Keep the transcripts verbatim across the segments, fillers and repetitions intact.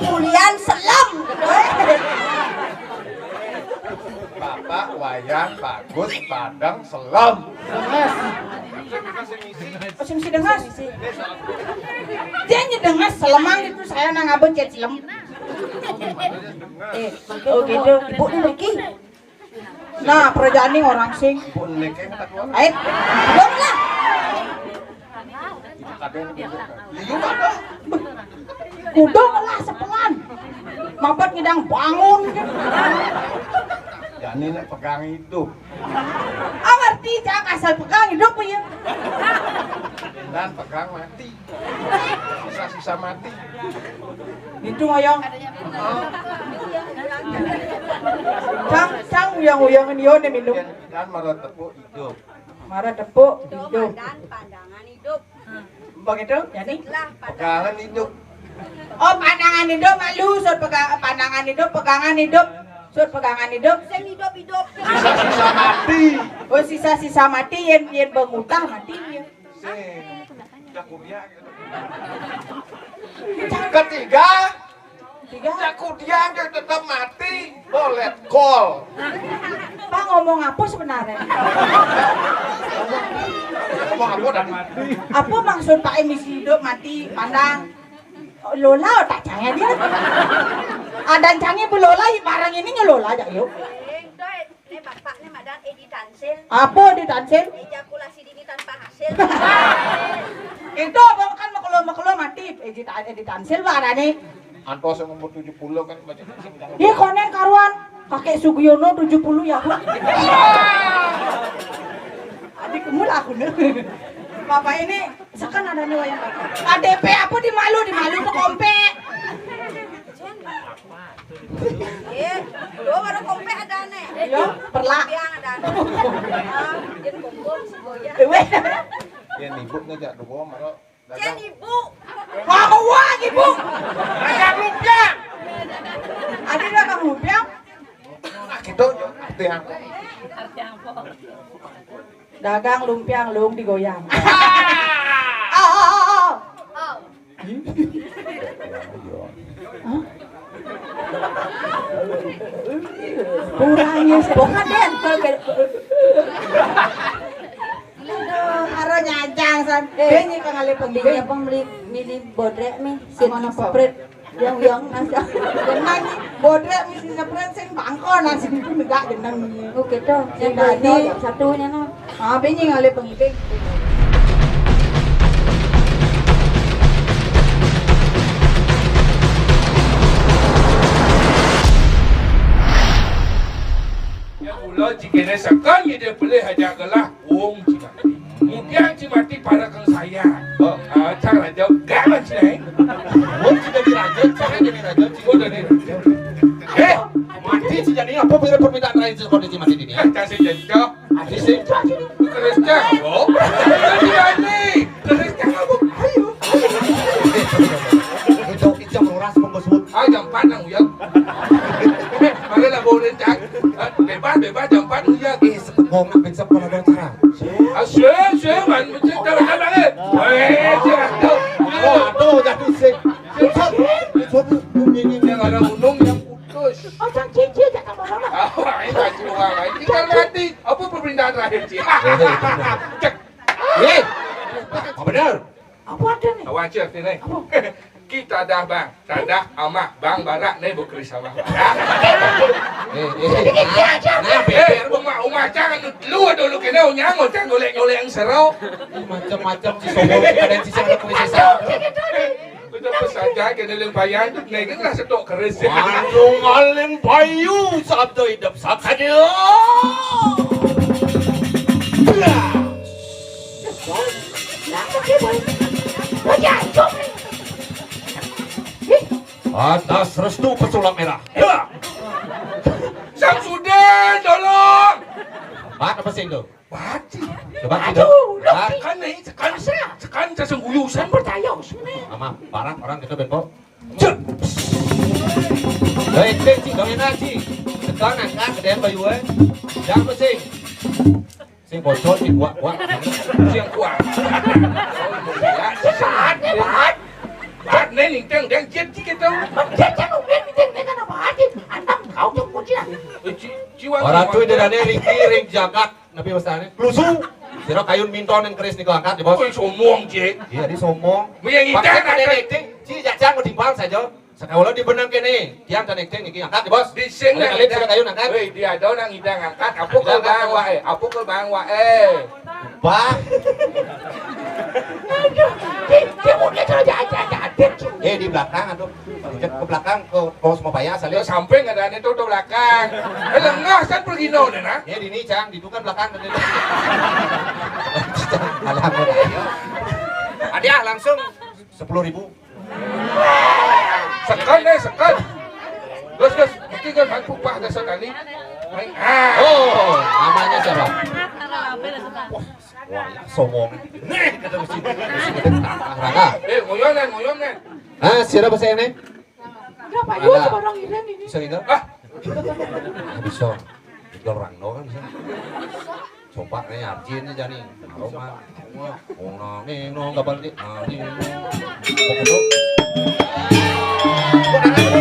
Kulian selem. Bapak Wayan Bagus Padang Selem. Sing misi dengas. Dia nyedengas selemang itu saya nang abot jet selem. Eh, oh gitu. Ibu ni Ricky. Nah, perajaan ni orang sing. Ibu ni Ricky. Ayo, dong lah. Liu apa? Kudu lah sepelan. Mabat ngidang bangun. Jani nak pegang hidup. Ah, ngerti, Cak, asal pegang hidup ya. Dan pegang mati. Sisa-sisa mati. Itu ayo. Cang, cang, uyang-uyang ni yo ni minum. Dan marah tepuk hidup. Marah tepuk hidup. Dan pandangan hidup. Begitu, Jani? Setelah pegangan hidup. Oh, pandangan hidup, malu, sut pega-, pandangan hidup, pegangan hidup, sut pegangan hidup. Sing hidup-hidup. Sisa-sisa mati. Oh, sisa-sisa mati, yen, yen bengutah mati, ya. Sing. Dah kuliah gitu. Ketiga, Tiga. Jaku dia aja tetap mati, boleh call. Pak ngomong apa sebenarnya? Ngomong apa tadi? Apa maksud Pak emisi hidup mati pandang? Lola tak cangnya dia. Ada cangnya belola, barang ini ngelola aja yuk. Ini bapak ni madan Edi Tansil. Apa Edi Tansil? Ejakulasi dini tanpa hasil. Itu apa kan makhluk-makhluk mati Edi, Edi Tansil barani. Antos yang umur tujuh puluh kan baca. Dia konen karuan kakek Sugiono tujuh puluh ya. Adik kemul aku nih. Bapak ini sekan ada nih wayang bapak. K D P apa di malu, di malu tuh kompe. Eh, lo baru kompe ada nih. Ya, perla. Yang ada nih. Ah, jadi kumpul si Boya. Weh. Ya nibuk ngejak dua malah. Cen ibu. Wah, wah, ibu. Dagang lumpia. Ada dagang lumpia? Nah, gitu. Arti apa? Dagang lumpia lung digoyang. Oh, oh, oh, oh. Hah? Kurangnya bukan deh. Aduh, aro nyajang san. Eh, dia nyi kang ale pembeli. Dia pembeli milih bodrek mi. Sama apa? Sprite. Yang, yang nasa. Jenang bodrek misi seprek sing bangko nasi itu negak jenang ni. Oh gitu. Sing tadi satunya no. Ah, bini ngalih pengiting. Ya mula jikene sekan ide pelih aja gelah wong cimati. Mungkin cimati para kang saya. Oh, ah, cara jauh gaman sih. Wong sudah diraja, cara jadi raja. Oh, dari raja. Eh, mati sih jadi apa bila permintaan lain sekolah cimati ini? Eh, kasih jenco. Kasih jenco. Terus jago. Jadi keris jago. Ayo. Itu itu meruras pembesut. Ah, jam empat nang uyang. Mari lah boleh cak. Bebas bebas jam empat uyang. Eh, sepegong nak bisa pernah cara. Ah, sih, sih, man, mesti tahu jalan eh. Eh, siap. Waduh, jatuh sih. Suatu ini yang ada gunung yang putus. Oh, cang cici tak sama-sama. Ah, ini tak cuma. Tinggal mati. Apa permintaan terakhir, Ci? Cek. Eh, apa benar? Apa ada nih? Awak cek sini. Apa? Kita dah bang, tadah amak bang barak ni bukri sawah. Eh, eh. Nah, eh, beber. Umah, umah jangan lu dulu kena unyang ngocang golek-golek yang serau. Macam-macam si sobo ada sisa ada kulit sisa. Betul saja kena lempayan tu, naik lah setok keris. Warung Alim Bayu sabda hidup sakadil. Atas restu pesulap merah. Samsudin, tolong. Baat apa sing to? Baat, Cing. Coba gitu. Aduh, lu Baat. Tekan nih, tekan. Masa? Tekan sasengguyu, saya percaya, usah nih. Ama, parah orang gitu, Benpo. Cek. Hei, Cing, Cing, dong enak, Cing. Tekan, angkat, gedean bayu, eh. Jangan pesing. Sing bocor, sing kuat, kuat. Sing kuat. Ya, sehat, sehat. Baat, nih, ning, teng, deng, jet, Cing, gitu. Jet, Cing, udah, ning, teng, ning, kenapa hati? Antam, kau, Cing, kuncian. Eh, Ci-, Ciwang, Orang Ciwang. Tuh, ini Riki, ring jagat. Tapi masalahnya, kelusu. Sira kayun minton yang keris nih, angkat, Bos. Woi, sombong, Cing. Iya, dia sombong. Mu yang ngidang, pakai angkat. Cing, jajan mau timpal saja. Sekolah di benang kene. Tiang dan Cing niki angkat, Bos. Di sini. Kali-kali ngidang. Sira kayun angkat. Woi, dia ada orang ngidang angkat. Apa kau bang wa, eh? Apa kau bang wa, eh? Bah. Aduh, Cing, Cing, udah, aja, aja, aja, Cing. Eh, di belakang, aduh. Ke belakang, ke pos mau bayar, saling. Samping ada nih tuh, tuh belakang. Eh, lengah, kan pergi no, deh, nah. Eh, di ini, Cang, di itu kan belakang, kan, ini. Alhamdulillah. Hadiah langsung sepuluh ribu. Sekan, eh, sekan. Gus, Gus, mungkin Gus, main pupah, Gus, sekali. Main, ah. Oh, namanya siapa? Wah, ya, sombong. Nih, kata mesti, mesti kita tangkap, Raka. Eh, ngoyon, eh, ngoyon, eh. Ah, siapa saya ini? Berapa? Ada. Yuk, sama orang Iren ini. Bisa gitu? Ah. Ah, bisa. Tiga orang doang kan bisa. Coba nih, arjin nih, jani. Aroma. Wah, oh, nah, nih, no, nggak balik. Nah, nih, no. Pokoknya.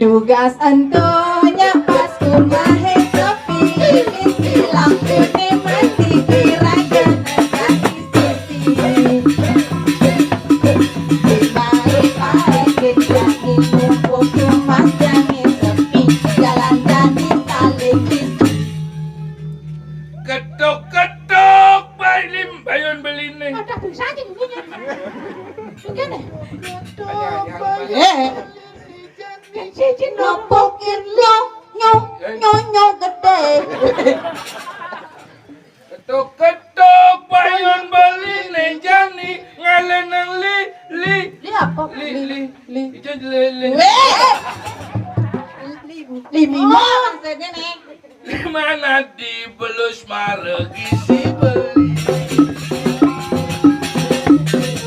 Dugas entunya pas kumahe sepi, istilah kune mati kira-kira kaki suci. Dibae-bae kejani mumpung rumah jani sepi, jalan jani saling isi. Ketok-ketok, Pak Ilim, bayun beline. Ada bisa aja bunyinya. Begini. Ketok, Pak Ilim. Eh. Siji nopokin lo, nyo, nyo, nyo gede. Ketok-ketok, bayun beline jani, ngalenang li, li. Li apa? Li, li, li. Ijo li, li. Weh. Li, li, li, lima maksudnya nih. Di mana dibelus maregi si beli.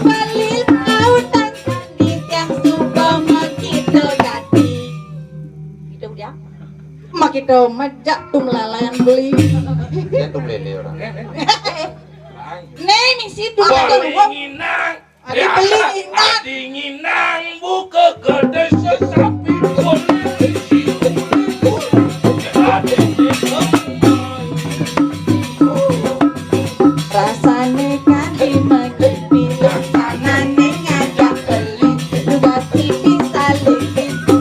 Beli lautan di tiang suba makita gati. Gitu dia. Makita majak tum lalayan beli. Dia tum lele orang. Nih, misi dulu. Beli nginang. Adi beli ingat. Adi nginang buka gede sesapi kulit isi kulit. Rasane kan dimagi bilang sanane ngajak beli. Juga sini saling isi.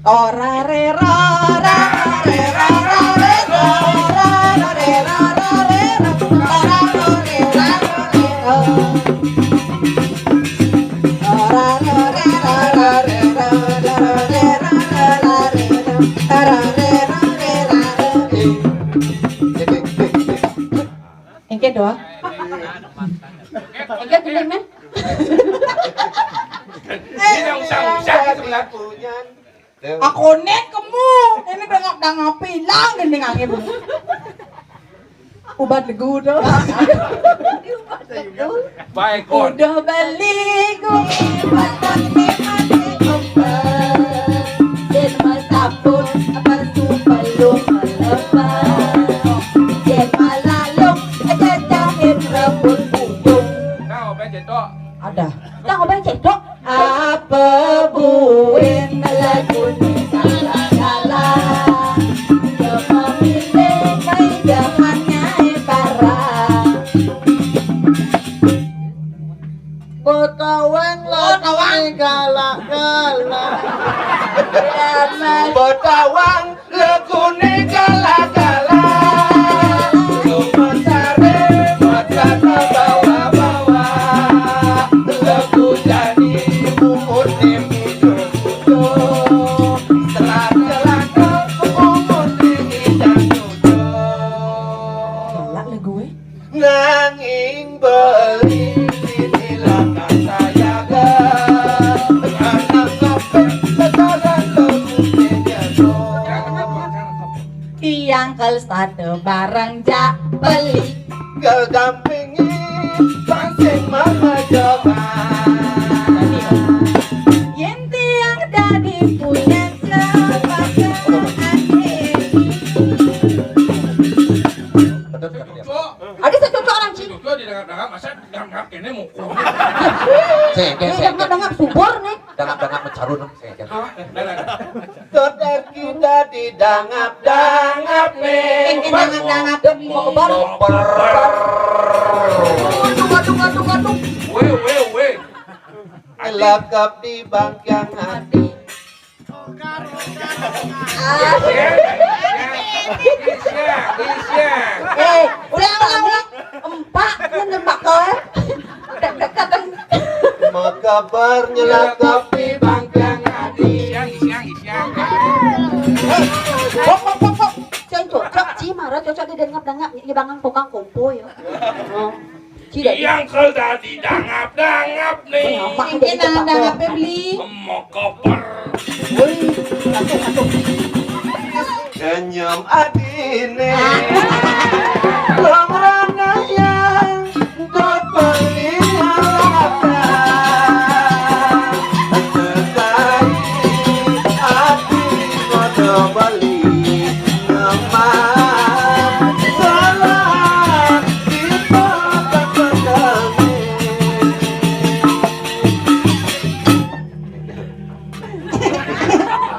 Ora re ro ra re ro ra re ro ra re ro ra re ro ra re ro ra re ro. Ora ro re ro ra re ro ra re ro ra re ro ra re ro ra re ro. Engke doang. Engke gini, men. Ini yang usah-usah sebelah. Aku nek kemu, ini dengap-dengap hilang gending angin. Ubat legu tuh. Baik, Kon. Udah beli gue batang memang dikempel. Dan mas kapur apa tuh belum melepas. Dan malalung aja jahit rambut ujung. Nah, obeng cetok. Ada. Cang obeng cetok. Apa buin lagu ni kala-kala. Dia memilih keindahannya barang. Botawang lagu ni kala-kala. Botawang Legune gala-gala, lumasare macan bawa-bawa. Legu jani mungutne mudo-mudo, selat-selat mungutne ijan mudo. Galak legu e. Nanging beli sinilah kata ya. Pada barang jak beli. Kedampingi pancing mamajokan. Yén tiang dadi punya kepakean. Ada satu orang cing. Itu didangap-dangap, masa didangap-dangap kéné mukul. Sing, sing, sing. Dangap-dangap subur nih. Dangap-dangap mencarun, sing. Apa? Dah, dah, dah. Kotor kita didangap-dangap nih. Yang dangap-dangap nih mau kebar. Aduh, aduh, aduh, aduh. Weh, weh, weh. Lakap di bangkiang hati. Ah. Bisa, bisa, bisa. Eh, ulang, ulang, ulang. Empat, ini empat kau, eh. Dek-deketan. Makabar nyelakap di bangkiang hati. Siang, siang, siang. Eh, hop, hop, hop, hop. Sing cocok, Ci, mara cocok di dangap-dangap. Ini bangang tukang kompo ya. Oh. Ci, dah. Yang kalau tadi dangap-dangap nih. Mungkin dangap-dangap beli. Emok koper. Woi, satu, satu. Senyum adine. Lomrana yang dot beli. Tekai ati kodo beli. Ngemah salah di tempat kami.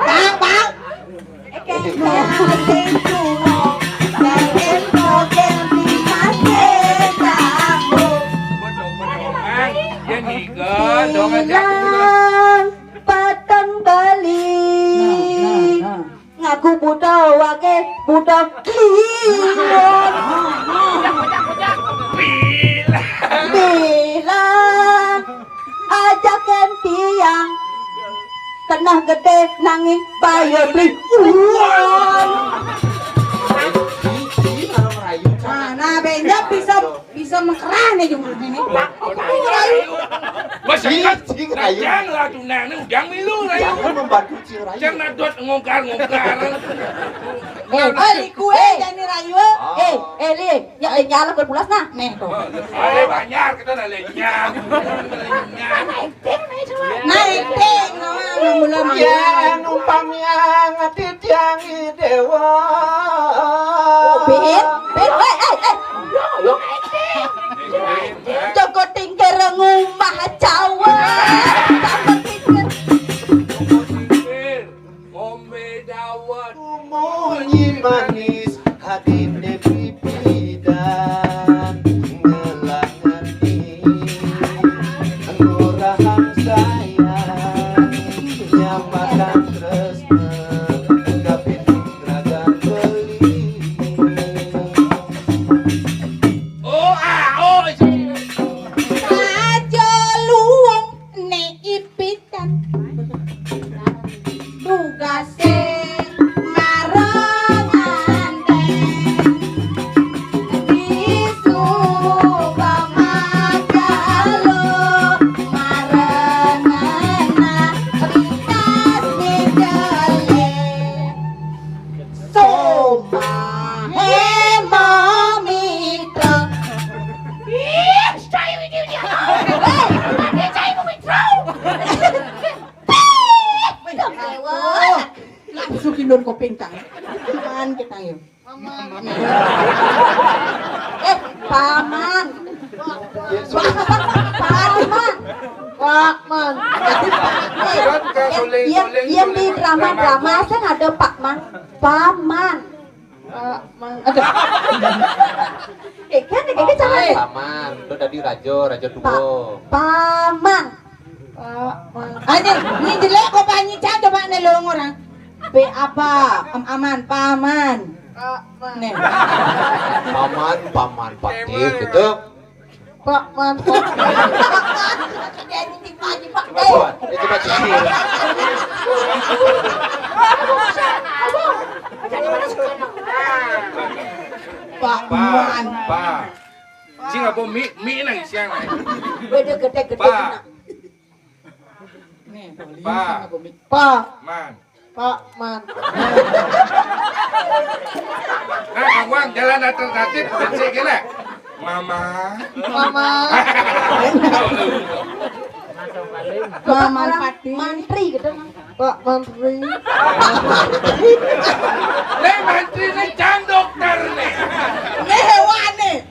Bang, bang. Bilang patang bali. Nah, nah, nah. Ngaku buta wage buta kliwon. Bilang. Bilang. Ajakan tiang kenah gedé nanging bayar beli uang. Nah, nah, benjak bisa, bisa mengkerah nih jumlah ini. Masyarakat cing rayu. Jangan lah tunang nih, udah milu rayu. Jangan membantu cing rayu. Jangan dot ngongkar-ngongkar. Eh, eh, kue jadi rayu. Eh, eh, Li. Ya, eh, nyala berbulas nah. Nih, tuh. Ada banyak kita dah lenyap. Nah, acting, mula. Ya, numpang yang titiang dewa. Bin, bin, eh, eh, eh. Joko tingkir ngumah cawa. Joko tingkir. Ngombe dawet. Munyi manis hadine pipi dan ngelangani. Ngurahang sayang nyamakan tresna kapining ragan beli. Oh, ah, oh, aja luwung ne ipit. Tugase marang anten, bisu pamagalo marang anak pikas dijale. Somahe mamitra. Ih, cai ini dia. Eh, mati cai mamitra. Langsung kindur kuping tang. Paman kita yuk. Paman. Eh, paman. Paman. Paman. Kan ka suling-suling, yang di drama-drama kan ada paman. Paman. Paman. Ada. Eh, kan, eh, kan, paman. Paman. Itu tadi raja, raja tua. Pa-, paman. Pak, Man. Aja, ini jelek kok Pak Nyica, coba nih lo ngurang. P apa? Em, aman, Paman. Pak, Man. Nih. Paman, Paman, Patih, gitu. Pak, Man, Pak. Dia ini tipe aja, Pak. Coba, coba, ya, coba sisir. Pak, Pak, Man. Pak. Sing apa mi, mi nang siang, eh? Gede, gede, gede. Pak. Nih, Pak. Pak. Man. Pak Man. Nah, Bang, jalan alternatif, becik gila. Mama. Mama. Mama Pati. Mantri gitu, Mang. Pak Mantri. Nih, mantri nih, can dokter nih. Nih hewan nih.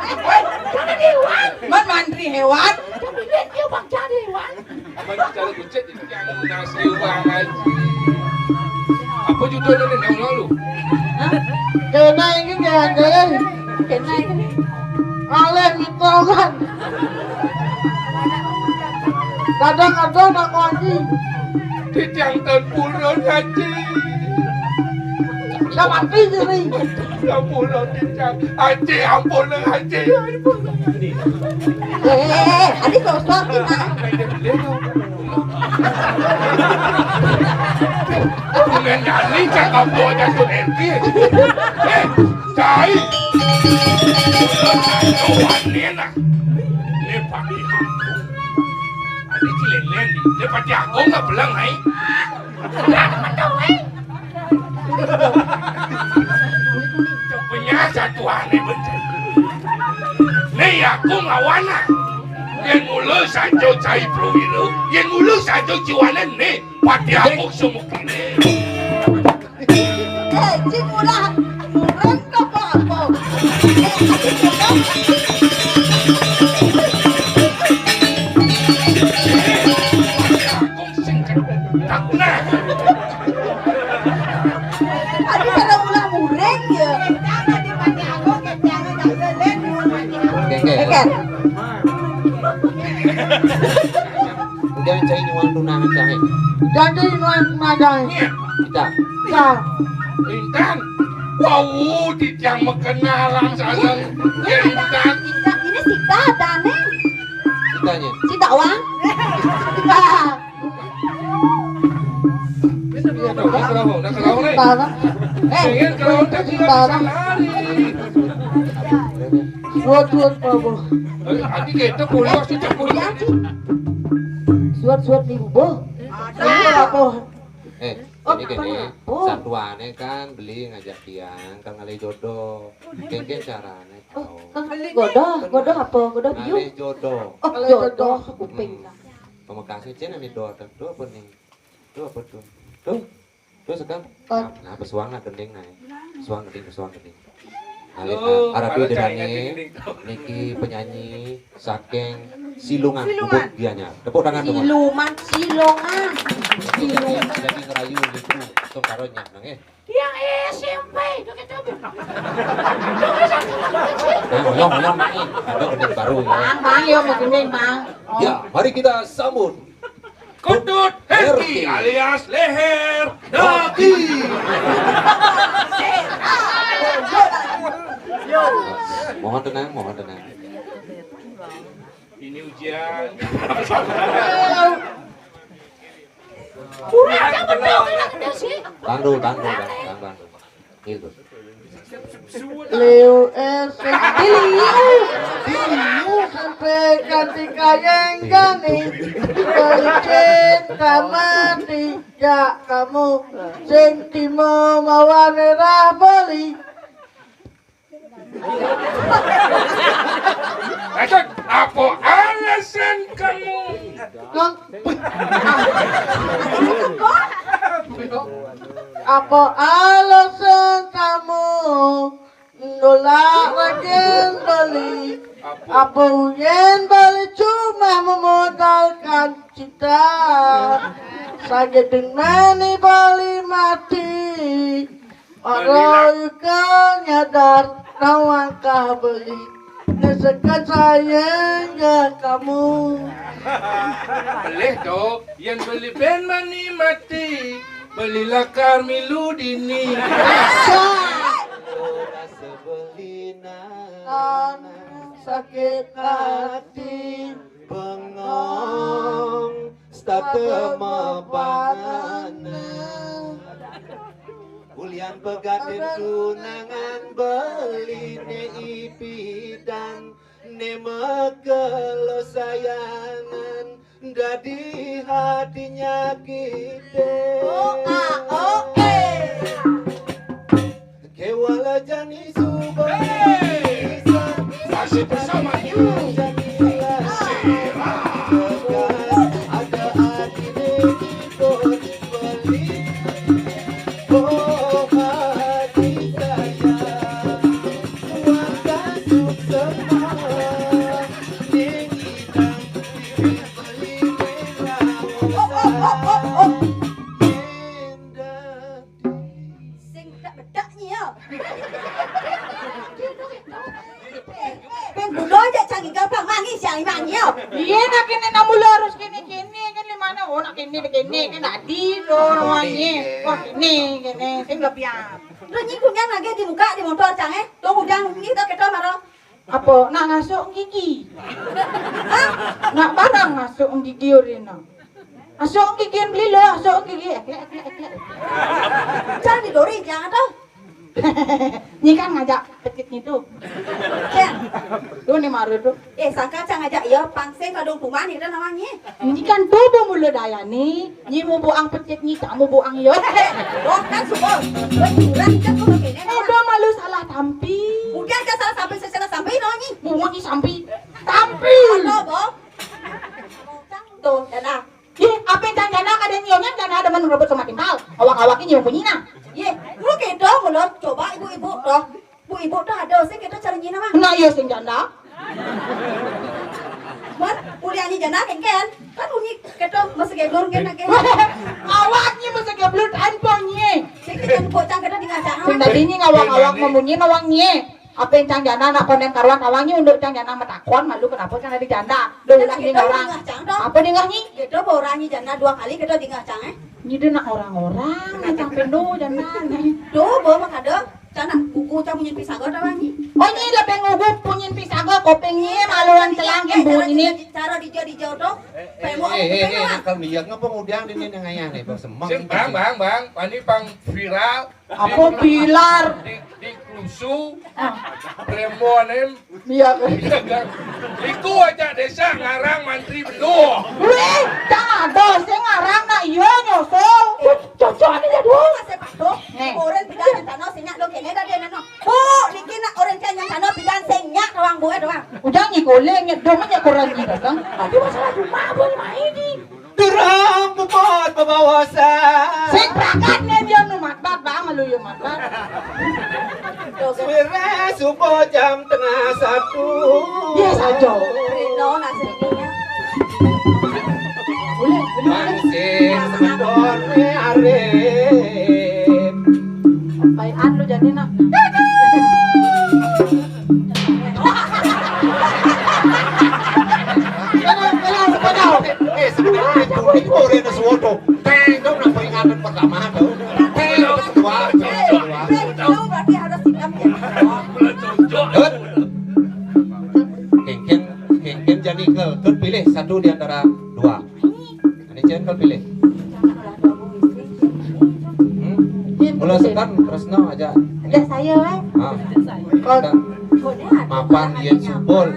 Weh, jangan hewan. Man mantri hewan. Tapi dia, dia bang jadi hewan. Aman cara kucit ini yang nasi uang aja. Apa judulnya nih, yang lalu? Hah? Kena ini, kena ini. Kena ini. Aleh mitoran. Kadang ada nak ngaji. Titiang tempurun haji. Dah mati diri. Tempurun titiang. Haji, ampun, haji. Eh, eh, eh, adi sosok kita. Dengan nyanyi cakap buat jatuh M P. Eh, cai. Tuhan ni nak. Ni pagi aku. Adi cilin ni. Ni pagi aku nggak belang, hai. Penyasat Tuhan ni betul. Ni aku ngawana. Yang mula saja cai perwira. Yang mula saja jiwana ni. Pati aku semua kini. Eh, cik ulah. Bukan apa-apa. Eh, aku cakap. Aku singkat. Tak pernah. Aduh, kalau ulah muring ya. Geng, geng. Geng. Udah cari nyual tunangan cari. Jadi nuan magang. Kita. Kita. Intan. Wow, di tiang makan alam sana. Ya, Intan. Ini Sita ada nih. Sitanya. Sita Wang. Sita. Dah kerahung, dah kerahung, nih. Sita. Eh. Pengen kerahung tak kira sana hari. Suat-suat, Pak Boh. Eh, adi kita pulang, kita pulang. Suat-suat ni, Boh. Ada apa? Eh, oh, ini gini, apa? Satuannya kan beli ngajak tiang, kan ngalih jodoh. Mungkin caranya tahu. Kan godoh, godoh apa? Godoh biu. Ngalih jodoh. Oh, ngalih jodoh. Jodoh, kuping. Hmm. Pamekasnya cina nih doa tuh apa nih? Tuh apa tuh? Tuh. Terus kan? Nah, nah, pesuang lah gending nah. Pesuang gending, pesuang gending. Nah, oh, arep dene niki penyanyi saking Silungan, Silungan. Ubud Gianyar. Tepuk tangan dong. Siluman, Silongan. Silungan. Jadi ngerayu gitu, tong karo nyak nang eh. Yang S M P itu kita. Nah, ngomong, ngomong, nih. Ada gending baru ya. Bang, bang, yo mau gending, bang. Oh. Ya, mari kita sambut Ketut Herki alias Leher Daki. Mohon tenang, mohon tenang. Ini ujian. Kurang aja betul, sih. Tanggung, tanggung, tanggung, tanggung. Gitu. Liu S M P, Liu, Liu sampai ganti kayang gani, beli cinta mati, ya kamu, sing timo mawa merah beli. Apa alasan kamu? Kang, apa alasan kamu nolak ragin beli? Apa uyen beli cuma memodalkan cinta? Sakit mani beli mati. Kalau kau nyadar, nawangkah beli. Nesekan sayang ke kamu. Boleh tu, yang beli ben mani mati, beli lakar milu dini. Rasa beli nan sakit hati, bengong, start mabana. Ulian pegat tunangan beli ne ipidan, ne mekelo sayangan, dadi hati nyakite. Oh, ah. Ana, oh, nak kéné, kéné, kéné, tadi, tuh, namanya. Wah, kéné, kéné, sing lebih. Lu nyingkungnya lagi di muka, di motor, Cang, eh? Tuh, udah, gitu, kita marah. Apa? Nak ngasuh gigi? Hah? Nak barang ngasuh gigi urina. Asuh gigi beli lo, asuh gigi. Eklek, eklek, eklek. Cang di dori, jangan tuh. Ni kan ngajak pecit gitu. Cang. Tuh, ni maru tuh. Eh, sangka Cang ngajak, ya, pangsing kadung tuman, itu namanya. Ini kan tuh bumbu lo daya ni. Nyi mau buang pecit nyi, kamu buang yo. Wah, kan suka. Buat hiburan, kan kok begini, Mama? Udah malu salah tampi. Udah, kan salah sampai, saya salah sampai, no, nyi. Bunyi sampi. Tampi. Apa, Bo? Tuh, Jana. Ih, apa yang Jana ada nyiumnya? Jana ada menurut sama timpal. Awak-awaknya nyium bunyi, nah. Ye, lu gitu, mulut. Coba ibu-ibu, tuh. Bu ibu tuh ada sih kita cari nyina mah. Nah, iya sing janda. Mun kuliahnya janda kengken. Kan bunyi kita masih geblur kan lagi. Awaknya masih geblur tanpa nye. Sing kita bocah kita di ngacang. Sing tadi ini ngawang-ngawang memunyi nawang nye. Apa yang cang janda nak konen karuan awangnya untuk cang janda matakon malu kenapa cang ada janda. Duh, ulah ini orang. Apa dingah nyi? Kita bawa orangnya janda dua kali kita di ngacang, eh. Nyi dia nak orang-orang, nak cang pendo janda nih. Tuh, bawa mah kada. Cana kuku cang punyin pisago tawang ni. Oh, nyi lebih ngugu punyin pisago, koping nyi maluan telang ibu ini. Cara dijau-dijau tu. Eh, eh, eh, eh, eh, nakal minyak ngapa ngudang di ni nangaya ni, bang semang. Sing, bang, bang, bang, pani pang viral. Apa viral? Di, di klusu. Ah. Premon em. Iya, kan? Iya, kan? Iku aja desa ngarang mantri bendo. Wih, cang ada sing ngarang nak iya nyusul. Cocok ni ya dua. Masih patuh. Nih. Orang bidan yang tanah sinyak dong kene dah dia nano. Bu, niki nak orang cang yang tanah bidan sinyak doang bu eh doang. Ujang ni goleng ni dong ni koran ni datang. Tadi masalah rumah apa ni main ni? Durang puput bebawasan. Sing prakat ni dia nu matbat bang, lu yang matbat. Suara subuh jam tengah satu. Iya saja. Rino nasibnya. Boleh, boleh. Mansing sempurna arep. Baik, anu jadi nak. Eh, sebenarnya bumi itu orang yang suwoto. Teng, dong, nak peringatan pertama, dong. Teng, dong, kedua, kedua. Itu berarti harus sikap ya. Dut. Kengken, kengken jani ke, ke pilih satu di antara dua. Ini Jen kau pilih. Hmm? Mula sekan Tresno aja. Ajak saya, eh. Ha. Kau mapan yen subul.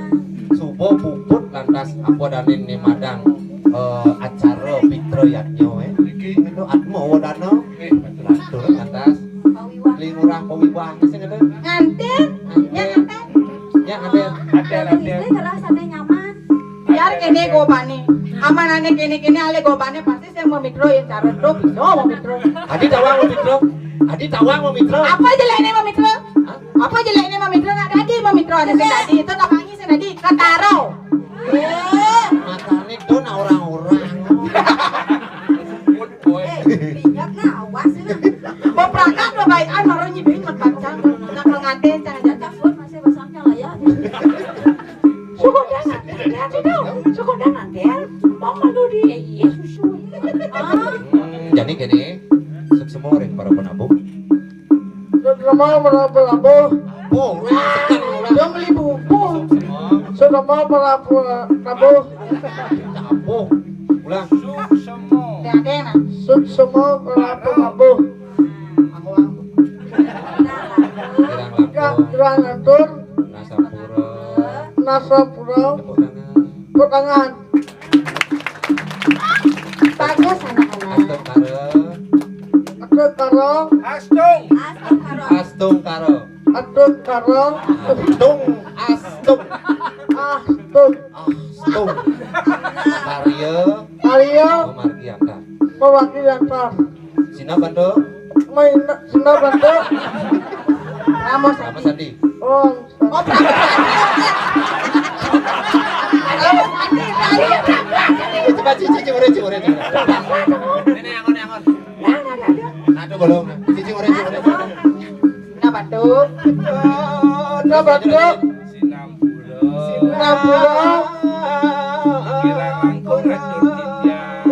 Subuh puput lantas apa danin ni madang, eh, acara Pitra Yadnya, eh. Itu atma wadana. Lantur lantas. Lingurah pawiwah sing ada. Nganten. Nganten. Ya, nganten. Nganten, nganten. Ngerasa nyaman. Biar kene gobane. Amanane kene-kene ale gobane pasti sing mau mitro yang cara tu bisa mau mitro. Adi tawang mau mitro. Adi tawang mau mitro. Apa jeleknya mau mitro? Hah? Apa jeleknya mau mitro? Nak tadi mau mitro ada sing tadi. Itu tak panggil sing tadi. Kataro. Eh. Matane tu nak orang-orang. Eh, minyak nah, awas ini. Mau prakat lo baik an, maro nyibin mat bacang. Nak nganten cara jatah pun masih basangnya lah ya. Syukur dah nganten, ya, sudah. Syukur dah nganten. Mau malu di, eh, iya, susu. Ah. Hmm, jadi gini, sukses semua ring para penabuh. Sesama para penabuh. Oh, ulang, tekan, ulang. Dia beli buku. Sesama para penabuh. Tabuh. Ulang. Sesama. Sesama para penabuh. Kirang langkung. Kirang lantur. Nasampura. Nasampura. Tepuk tangan. Tepuk tangan. Bagus anak-anak. Astungkara. Astungkara. Astung. Astungkara. Astungkara. Astung. Astung. Astung. Astung. Karya. Karya. Pemargi antar. Pemargi antar. Sina bantu. Main sina bantu. Ramos Ramos Sandi. Oh. Coba cici, cici, cici. Ini angon, angon. Nah, itu belum. Cici, cici, cici. Nah, bantu. Nah, bantu. Sinampura. Sinampura. Kirang langkung hatur titiang.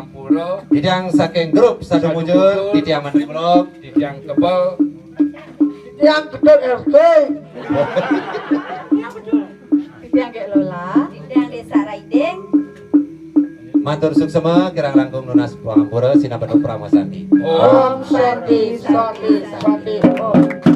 Pangampura. Titiang saking grup Sadu Sadu Mujur, Mujur. Titiang Menteri Muluk. Titiang Kebel. Titiang Kebel R T. Titiang Gek Lola. Titiang Desa Riding. Matur suksma kirang langkung nunas pangampura, sinambi pramwa santi. Om Santi, Santi, Santi, Om.